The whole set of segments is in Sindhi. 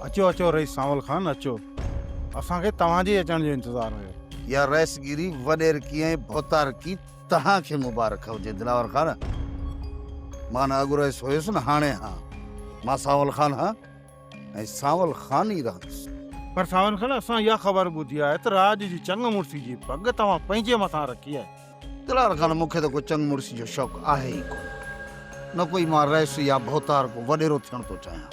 اچو اچو رئيس سانول خان اچو. اسان کي توهان جي ئي اچڻ جو انتظار هيو. يا رئيسگيري، وڏيرڪي ۽ ڀوتارڪي توهان کي مبارڪ هجي دلاور خان. مان نه اڳ رئيس هيس نه هاڻي هان. مان سانول خان هان ۽ سانول خان ئي رهندس. پر سانول خان اسان اها خبر ٻڌي آهي ته راڄ جي چڱ مڙسي جي پڳ توهان پنهنجي مٿان رکي آهي. دلاور خان مون کي ته ڪو چڱ مڙسي جو شوق آهي ئي ڪونه. نه ڪوئي مان رئيس يا ڀوتار ڪو وڏيرو ٿيڻ ٿو چاهيان.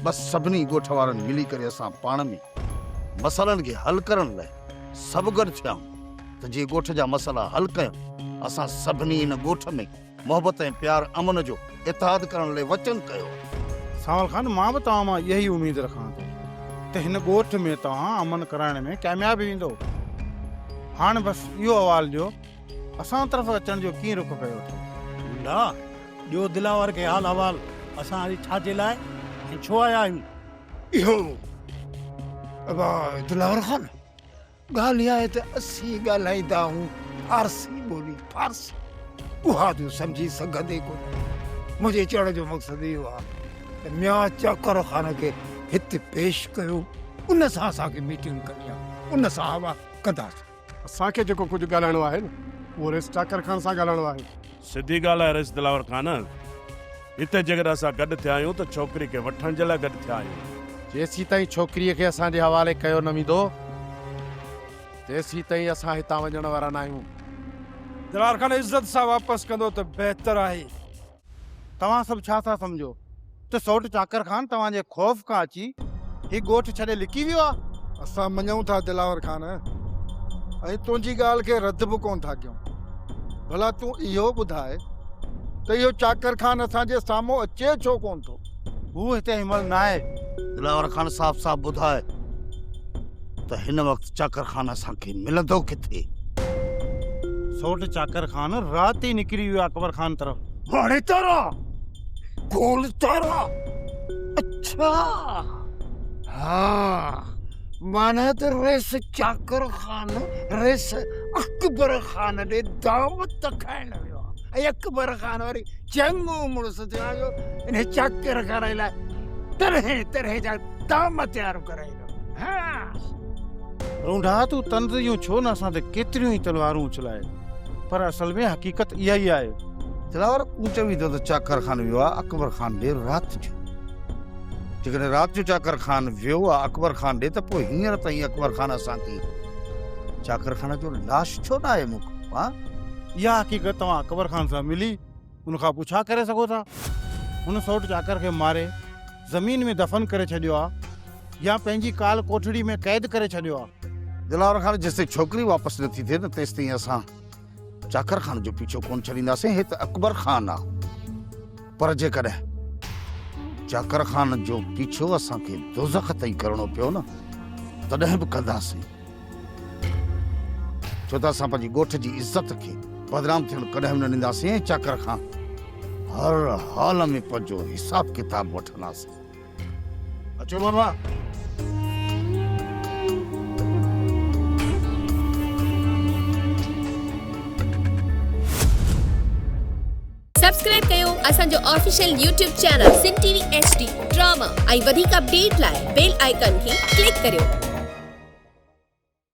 بس سڀني ڳوٺ وارن ملي ڪري اسان پاڻ ۾ مسئلن کي حل ڪرڻ لاء سڀ گڏ ٿيا آهيون ته جيئن ڳوٺ جا مسئلا حل ڪيون. اسان سڀني هن ڳوٺ ۾ محبت ۽ پيار امن جو اتحاد ڪرڻ لئي وچن ڪيو آهي. سانول خان مان به توهان مان اها ئي اميد رکان ٿو ته هن ڳوٺ ۾ توهان امن ڪرائڻ ۾ ڪامياب ويندو. هاڻ بس اهو احوال ڏيو اسان طرف اچڻ جو ڪيئن رخ ڪيو اٿو؟ ننڍا، ڏيو دلاور کي حال احوال اسان هاڻي ڇا جي لاء ۽ ڇو آيا آهيون؟ اهو ابا دلاور خان ڳالهه اها آهي ته اسين ڳالهائيندا آهيون فارسي ٻولي، فارسي، اها تون سمجهي سگهندين ڪونه. منهنجي چوڻ جو مقصد اهو آهي ته ميان چاڪر خان کي هت پيش ڪيو، ان سان اسان کي ميٽنگ ڪرڻي آهي، ان سان احوال ڪنداسين. اسان کي جيڪو ڪجهه ڳالهائڻو آهي نه اهو رئيس چاڪر خان سان ڳالهائڻو آهي. سڌي ڳالهه آهي رئيس دلاور خان، هتي جيڪڏهن اسان گڏ ٿيا آهيون ته ڇوڪري کي وٺڻ جي لاء گڏ ٿيا آهيون. جيسيتائين ڇوڪريء کي اسان جي حوالي ڪيو نه ويندو، تيسيتائين اسان هتان وڃڻ وارا ناهيون. دلاور خان عزت سان واپس ڪندو ته بهتر آهي. توهان سڀ ڇا ٿا سمجهو ته سئوٽ چاڪر خان توهان جي خوف کان اچي هي ڳوٺ ڇڏي لڪي ويو آهي؟ اسان مڃون ٿا دلاور خان ۽ تنهنجي ڳالهه کي رد به ڪونه ٿا ڪيون. ڀلا تون اهو ٻڌاء ته اهو چاڪر خان اسان جي سامهون اچي ڇو ڪونه ٿو؟ هو هتي هن مهل ناهي. دلاور خان صاف صاف ٻڌاء ته هن وقت چاڪر خان اسان کي ملندو ڪٿي؟ سئوٽ چاڪر خان رات ئي نڪري ويو اڪبر خان طرف. هاڻي تارا! گول تارا! اڇا! ها معنيٰ ته رئيس چاڪر خان رئيس اڪبر خان ڏي دعوت کائڻ ويو آهي ۽ اڪبر خان وري چڱو مڙس ٿيو آهي جو ان چاڪر خان لاء طرح طرح جا طعام تيار ڪرائيندو. ها! رونڍا تون طنز جون ڇو نه اسان تي ڪيتريون ئي تلوارون اڇلائي پر اصل ۾ حقيقت اها ئي آهي. دلاور تون چوين ٿو ته چاڪر خان ويو آهي اڪبر خان ڏي رات جو. جيڪڏهن رات جو چاڪر خان ويو آهي اڪبر خان ڏي ته پوء هينئر تائين اڪبر خان اسان کي چاڪر خان جو لاش ڇو ناهي موڪليو ها؟ اها حقيقت توهان اڪبر خان سان ملي ان کان پڇا ڪري سگهو ٿا. هن سئوٽ چاڪر کي ماري زمين ۾ دفن ڪري ڇڏيو آ يا پنهنجي ڪال ڪوٺڙي ۾ قيد ڪري ڇڏيو آ. دلاور خان جيستائين ڇوڪري واپس نه ٿي ٿئي نه تيستائين اسان چاڪر خان جو پيڇو ڪونه ڇڏينداسين. هي ته اڪبر خان آ پر جيڪڏهن چاڪر خان جو پيڇو اسان کي دوزخ تائين ڪرڻو پيو نه تڏهن به ڪنداسين. ڇو ته اسان پنهنجي ڳوٺ جي عزت کي بدنام ٿيڻ ڪڏهن به نه ڏينداسين ۽ چاڪر کان هر حال ۾ پنهنجو حساب ڪتاب وٺنداسين. اچو بابا. سبسڪرائب ڪيو اسان جو official YouTube channel Sindh T V H D drama ۽ وڌيڪ اپڊيٽ لاء بيل آئيڪان کي ڪلڪ ڪريو.